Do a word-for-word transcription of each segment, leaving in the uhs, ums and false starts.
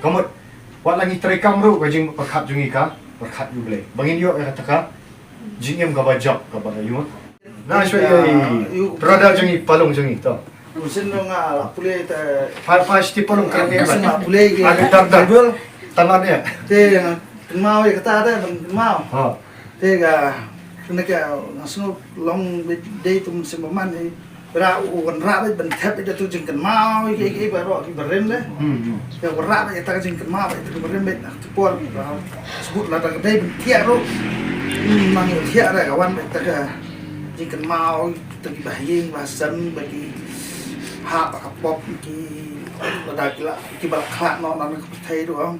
Ka mut, wat la ngi trei kam ruh ka jingpyrkhat jong ngi ka pyrkhat ïa U Blei. Ba ngin ïoh ïa kata ka jingim kaba jop kaba ka ïoh. Na shu ïa brother jong ngi, Palung jong ngi to. Musin dong nga la pule te. Pa pa sti Palung kren ïa. Musin la pule ïa. Ada dar dar. Tangan ïa. Te kynmaw ïa kata te, kynmaw. Ha. Te ka kane ka nga sngewlong beit dei tu mynsiem bymman, eh. Ra u wanrah beit ban thep beit da tu jingkynmaw ïa ki, ïa ki baroh ki barim de. Hmm, hmm. Te wanrah beit ïa ta ka jingkynmaw beit da ki barim beit. Te por, ah, sbut lada ka dei ban thiah ruh. Hmm, nang ïa thiah ruh ka wan beit ta ka jingkynmaw, ta ki bahaïing bahasan, ba ki hap ba ka pop ki, lada ki la, ki ba la khlad noh na ka pyrthei ruh, ong.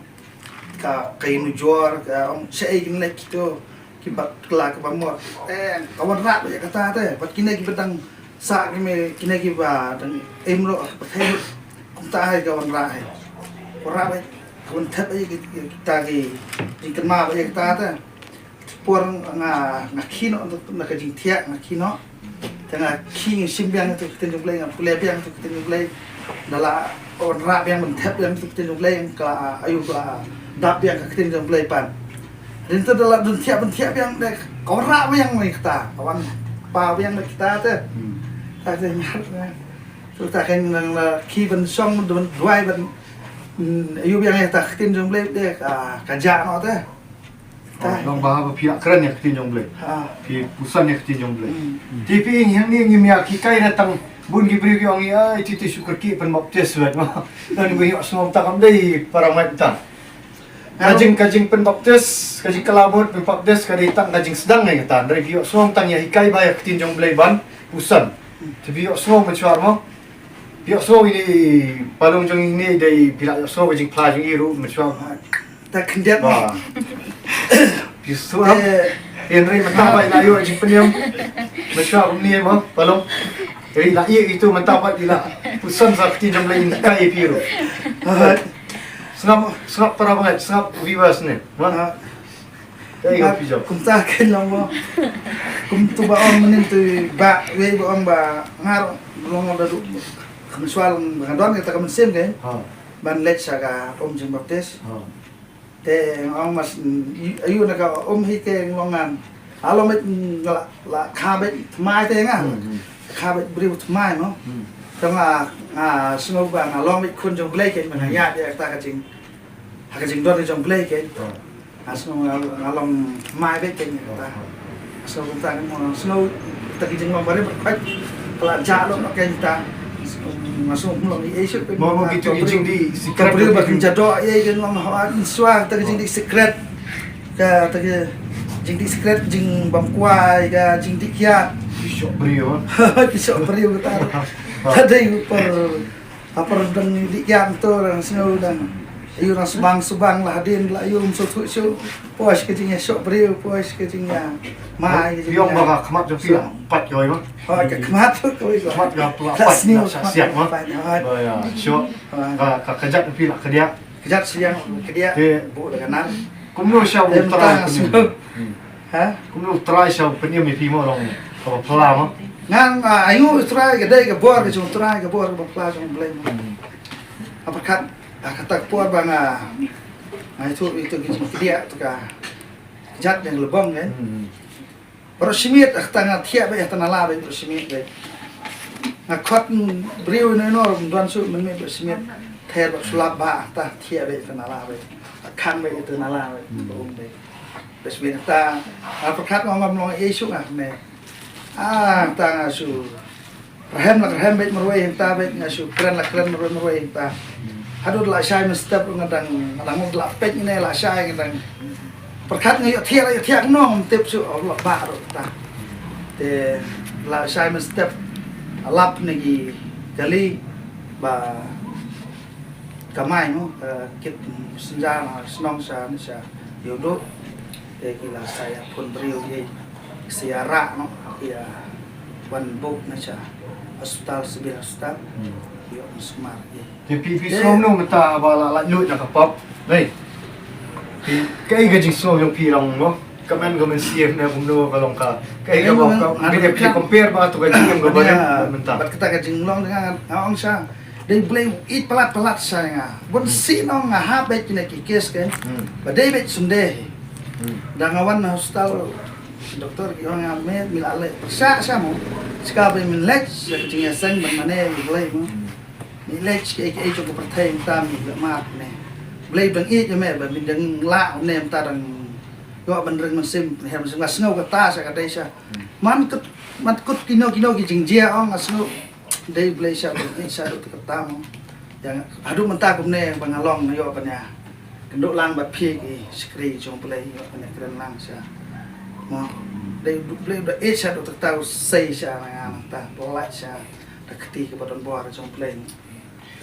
Ka, ka ïanujor, ka, ong, shaei kin leit kito, ki bat kylla ki bamor. Eh, ka wanrah beit ïa kata te, bad kine ki ba dang sah, kine, kine ki ba dang im ruh ha pyrthei ruh. Kumta hi ka wanrah hi. Wanrah beit, ka wan thep beit ïa ki, ïa kita ki jingkynmaw beit ïa kata te. Por nga, nga khie noh na ka jingthiah, nga khie noh. Te nga khie, nga shim biang ïa tu ka ktien jong U Blei, nga pule biang ïa tu ka ktien jong U Blei. Da la wanrah biang, ban thep biang ïa tu ka ktien jong U Blei, nga la, ayu, la dap biang ka ktien jong U Blei pat. Hynrei te da la don thiah, ban thiah biang de, ka wanrah biang ïa kata, ka wan paw biang ïa kita te. Hmm. Ta te ngat, eh. Tu ta kan nang la khie ban shong, ban duwai, ban, mm, ayu biang ïa ta ka ktien jong U Blei de, ka, ka jah noh te. Oh, long ba haba phi ïa kren ïa ka ktien jong U Blei. Ha. Phi puson ïa ka ktien jong U Blei. Hmm. Te phi ïeng hangne ngim ïa hikai, na tang bun ki briew ki ong ïa, ai, ti ti shu kyrkieh pynbaptis wat ma. Don ba ïoh sngew tang kam dei para met tang. Ka jing, ka jingpynbaptis, ka jingkylla mut pynbaptis ka dei tang ka jingsdang ïa kata. Hynrei phi ïoh sngew tang ïa hikai ba ïa ka ktien jong U Blei ban puson. Te phi ïoh sngew mynshuwa mo. Phi ïoh sngew ine i Palung jong ngi ine i dei, phi la ïoh sngew ka jingphla jong i ruh mynshuwa. Ta khyndiat mo. Ba. Phi sngew. Eh. Hynrei mynta ba i la ïoh jingpynim. Mynshuwa kumne mo, Palung. Hynrei la ïoh itu mynta ba i la puson sa ka ktien jong U Blei, in kai phi ruh. Sngap, sngap para bangeit, sngap viewers ne. Mo. Ka ïa phi jong. Kumta kein long mo. Kum tu ba ong mynnin tu ba wei ba ong ba nga ruh long da du. Ka mynshuwa long ba nga don kata ka mynsiem kein. Ha. Ban leit sha ka um jingbaptis. Ha. Te nga ong mas, mm, ayu na ka um hi kein long ngan. Nga long beit, mm, la, la kha beit thymmai te nga. Hmm, hmm. Kha beit briew thymmai mo. Hmm. Te nga, nga sngew ba nga long beit khun jong U Blei kein, ba nga ïaid ïa kata ka jing Ha ka jingdon ka jong U Blei kein. Oh. Nga sngew nga, nga long thymmai beit kein kata. Oh, oh. Nga sngew kumta, nga sngew kata ka jinglong barim bad ka la jah lok noh kein kata. Nga sngew ym long ei ei shuh kein. Mo, mo, kito ki jingdih secret. Ka briew ba kin jadoh ei ei kein long ha, shuwa kata ka jingdih secret. Kata ka jingdih secret, jingbam kwai, ka jingdih kiad. Ki shoh briew, ha? Ki shoh briew kata. Ha. Ka dei u por Ha, por dang dih kiad to, dang sngew dang. Ayu dang sbang sbang la hadien la ayu ym sngewthuh shuh. Poi sha ka jingïashoh briew, poi sha ka jingïamai, ka jingïa. Ïong ba ka khmat jong phi la pat kawei ma? Hooid, ka khmat kawei. Khmat ka pla pat, sngew la shah siat ma? Hooid. Ba ïa shoh. Hooid. Ka, ka kjat jong phi la kdiah. Kjat sha ïing kdiah. Te buh da ka nar. Kumno sha u Trai kumno? Hmm. Ha? Kumno u Trai sha u pynim ïa phi mo, long kaba phylla mo? Ngan, ah, ainguh u Trai ka dei ka bor ka jong u Trai, ka bor kaba phylla jong U Blei mo. Hmm. Nga pyrkhat, ah, kata ka por ba nga, nga ïathuh ïa kito ki jingkdiah, to ka kjat jong ka lbong kein. Hmm. Baroh shi miet, ah, kata nga thiah beit, ah, kata nga la beit, baroh shi miet beit. Nga khot, mm, briew ino ino ruh ym don shuh, mynmiet baroh shi miet. Ther bad sulap ba, ah, kata thiah beit, ah, kata nga la beit. Khang beit, ah, kata nga la beit. Hmm. Ba um beit. Bad shu beit kata, nga pyrkhat nga ngam long ei shuh nga ne. Ah, kata nga shu rhem la rhem beit marwei hangta beit, nga shu kren la kren marwei marwei hangta. Haduh la shai mynstep nga dang, nga dang la peit ngi ne la shai nga dang. Pyrkhat nga ïohthiah la ïohthiah kumno ngam tip shuh, oh, la bah ruh kata. Te la shai mynstep lap na ki kali ba Ka mai mo, ka kit synja na shnong sha, na sha Ïewduh. Te ki la sa ïa phone briew ki, ki sa ïa rah no, ki ïa wan buh na sha hospital, civil hospital. Hmm. Ki ïoh sumar ki. Te phi, phi sngew no mynta ba la, la lut na ka pop. Nei. Phi, kaei ka jingsngew jong phi long mo? Ka man ka mynsiem ne kumno ka long ka. Kaei ka ba ka, ka compare ba to ka jingim ka ba mynta. Bad kata ka jinglong nga, nga ong sha. Dei Blei u ïeit palat palat sha nga. Bun sien ong nga hap beit kine ki case kein. Hmm. Ba dei beit sumdei. Hmm. Da nga wan na hospital, doktor ki ong nga me, me la leh pyrshah sha mo. Sha ka ba men leit sha ka jingïaseng ban mane ïa Blei mo. Hmm. Me leit sha kiei kiei jong ka pyrthei mynta me la mad ne. Blei dang ïeit ïa me ba me dang lah ne mynta dang ïoh ban ring mynsiem, pynher mynsiem, nga sngew kata sha ka dei sha. Hmm. Man kut, man kut kino kino ki jingjia ong nga sngew. Dei Blei sha dei, sha dei te kata mo. Ïa nga, haduh mynta kumne ba nga long nga ïoh ban ïa kynduh lang bad phi ki shakri jong Blei, ïoh ban ïa kren lang sha. Mo. Dei Blei da ïeit sha dei te kata u sei sha nga mynta. Pynlait sha da kti kaba don bor jong Blei.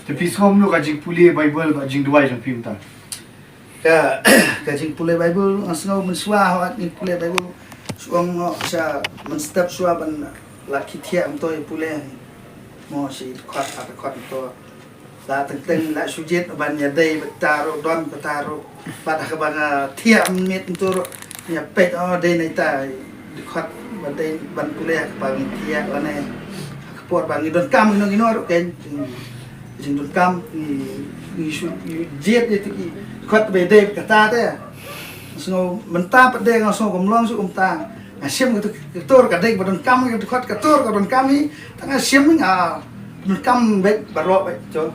Te phi sngew kumno ka jingpule Baibl bad jingduwai jong phi mynta? Ka, ka jingpule Baibl, nga sngew mynshuwa haba ngi pule Baibl, shu ong sha mynstep shuwa ban la khie thiah mynta ïa pule. Mo shi dkhot, ar dkhot mynta. La teng teng la shu jied ban ïadei bad kata ruh, don kata ruh. Bad ha kaba nga thiah miet mynta ruh, nga peit, oh, dei na ita dkhot ba dei ban pule ha kaba ngi thiah lane ha ka por ba ngi donkam kino kino ruh kein. Jingdonkam ngi, ngi shu, ngi jied ïa ki dkhot ba dei kata te. Sngew mynta pat de nga sngew kam long shu kumta. Nga shim ka tur ka dei ba donkam, ka dkhot ka tur ka donkam hi. Tang nga shim nga donkam beit baroh beit to.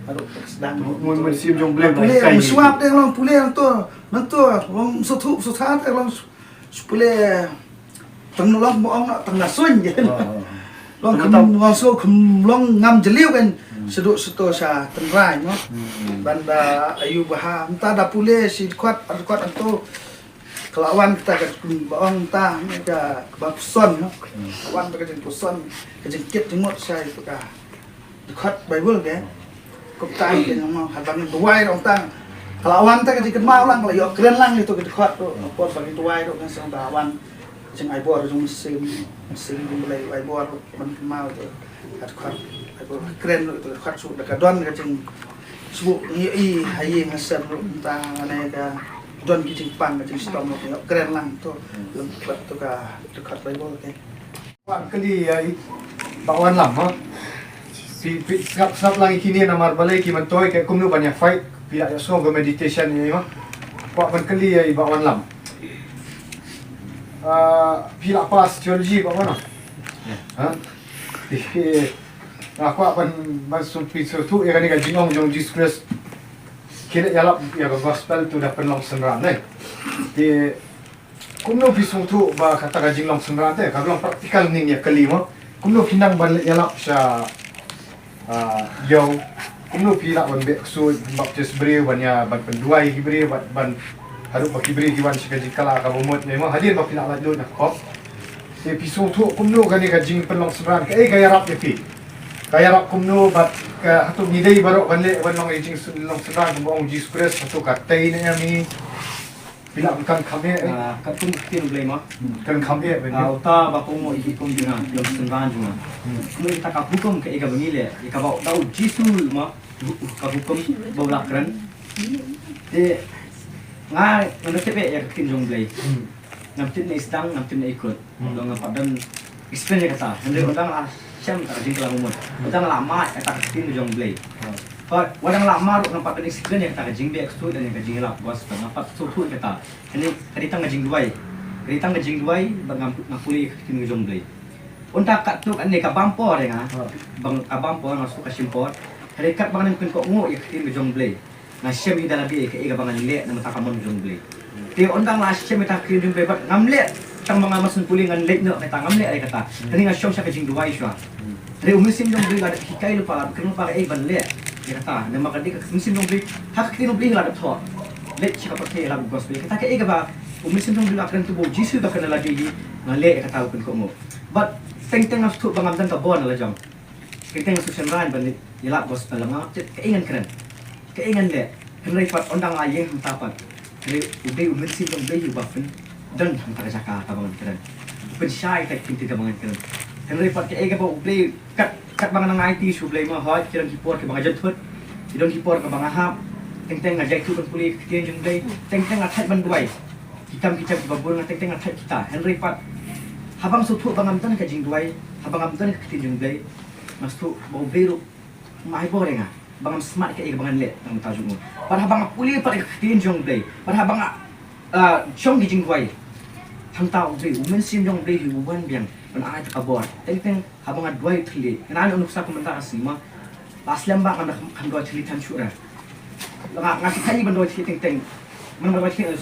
Baroh sdang. Mun mun sim jong Blei. Pule, shuwa pat de long pule long to. Long to, long suthu sutha te long pule. Tang long mo ong na tang na suin. Long kam long so kam long ngam jeliu kan. Sedu seto sha tengrai mo. Ban da ayu baha mynta da pule shi dkhot, ar dkhot anto. Ka la wan kata ka ba ong ta ka ba puson mo. Wan ka jingpuson, ka jingkit jingmut sha ito ka. Dkhot Baibl ke. Kumta ke nang mo, haba ngin duwai ruh tang. Ka la wan ta ka jingkynmaw lang, ka la ïoh kren lang ito ka dkhot ruh. Por ba ngin duwai ruh kan sdang da wan. Jingai bor jong mynsiem, mynsiem jong Blei, ai bor ban kynmaw ito ka dkhot. Ai bor kren ruh ito ka dkhot shu da ka don ka jing shu ngi i ha ïing ha sem ruh tang ne ka don ki jingpang ka jingshitom ruh ïoh kren lang to. Lem klet to ka dkhot Baibl ke. Kwah kylli ïa i Bah Wanlam, ha? Phi, phi sngap, sngap lang ïa kine namar balei ki myntoi ki kumno ban ïa fight, phi la ïa sngew ka meditation ïa i, ha? Kwah ban kylli ïa i Bah Wanlam. Ah, phi la pass theology Bah Wanlam? Ha? Phi, phi, nga kwah ban, ban sngewthuh ïa kane ka jingong jong Jesus Christ. Ki leh ïalap ïa ka gospel to da pynlong synran, eh. Te Kumno phi sngewthuh ba kata ka jinglong synran te, ka long practical ning ïa kali mo. Kumno phi nang ban leh ïalap sha, ah, ïew. Kumno phi lah ban beh ksuid, baptis briew, ban ïa, ban pynduwai ki briew, ban, ban haduh ba ki briew ki wan sha ka jingkylla kaba mut ne mo. Hadien ba phi lah lait lut na khop. Te phi sngewthuh kumno kane ka jingpynlong synran, kaei ka ïarap ïa phi. Ka ïarap kumno bad ka hato ngi dei baroh ban leh ban long ïa jinglong synran kumba ong Jesus Christ, hato ka tei ne em hi. Phi lah ban kren kham eh, eh. Ah, katkum ka ktien Blei mo. Hmm, kren kham eh, eh. Ah, uta ba kohnguh ïa ki hukum jong nga, ïa ki synran jong nga. Hmm. Kumno ïa kata ka hukum kaei kaba ngi leh, ïa kaba u, da u Jisu mo, ka hukum ba u la kren. Te nga, nga tip eh ïa ka ktien jong Blei. Hmm. Ngam tip na i sdang, ngam tip na i kut. Hmm. Long nga pat don explain ïa kata. Hynrei hmm, wan dang la shem kata ka jingkylla mut. Hmm. Wan dang la mad ïa kata ka ktien ka jong Blei. Hmm. Pat wan dang la mad ruh ngam pat don explain ïa kata ka jingbeh ksuid lane ka jingïalap gospel. Ngam pat sngewthuh ïa kata. Kane ka dei tang ka jingduwai. Ka dei tang ka jingduwai bad ngam, nga pule ïa ka ktien ka jong Blei. Ynda katto katne ka bam por ïa nga. Hmm. Bang ka bam por nga shu ka shim por. Hynrei katba ngan pynkohnguh ïa ka ktien ka jong Blei. Nga shem ïa da lade kaei kaba ngan leh na bynta ka mon jong Blei. Te ynda nga la shem ïa ka ktien jong Blei bad ngam leh tang ba nga mynsiem pule ngan leh noh kata, ngam leh ïa kata. Te nga shong sha ka jingduwai shuwa. Te u mynsiem jong Blei la dep hikai lypa, la dep kren lypa kaei ban leh ïa kata. Namar ka dei ka mynsiem jong Blei ha ka ktien jong Blei la dep thoh. Leit sha ka pyrthei ïalap gospel. Kata kaei kaba u mynsiem jong Blei la kren, to ba u Jisu ba kren lade hi, nga leh ïa kata u pynkohnguh. Bad teng teng nga sngewthuh ba ngam don ka bor na la jong. Teng teng nga shu shynrang ban ïalap gospel, ngam tip kaei ngan kren, kaei ngan leh. Hynrei pat ynda nga ïeng hangta pat, hynrei u dei u Mynsiem jong Blei uba pyndon hangta ka jaka kaba ngan kren. U pynshai ïa ka ktien kaba ngan kren. Hynrei pat kaei kaba U Blei, kat, katba nga nang aiti sha U Blei mo, hooid ki don ki por kiba nga jynthut, ki don ki por kiba nga hap. Teng teng nga jaituh ban pule ïa ka ktien jong U Blei. Teng teng nga thait ban duwai. Ki kam ki jam kiba bun nga teng teng nga thait kita. Hynrei pat haba nga sngewthuh ba ngam don ka jingduwai, haba ngam don ka ktien jong U Blei, nga sngewthuh ba U Blei ruh Ym ai bor ïa nga ba ngam smat ïa kaei kaba ngan leh na ka bynta jong u. Bad haba nga pule pat ïa ka ktien jong U Blei, bad haba nga, ah, jong ki jingduwai, hangta U Blei, U Mynsiem jong U Blei hi u wan biang ban ai ïa ka bor. Teng teng haba nga duwai thylliej, nga ai nuksa kumta ka sngi ma, la slem ba ngam da kham duwai thylliej than shuh re. Nga, nga thikna ban duwai thylliej teng teng. Ban duwai thylliej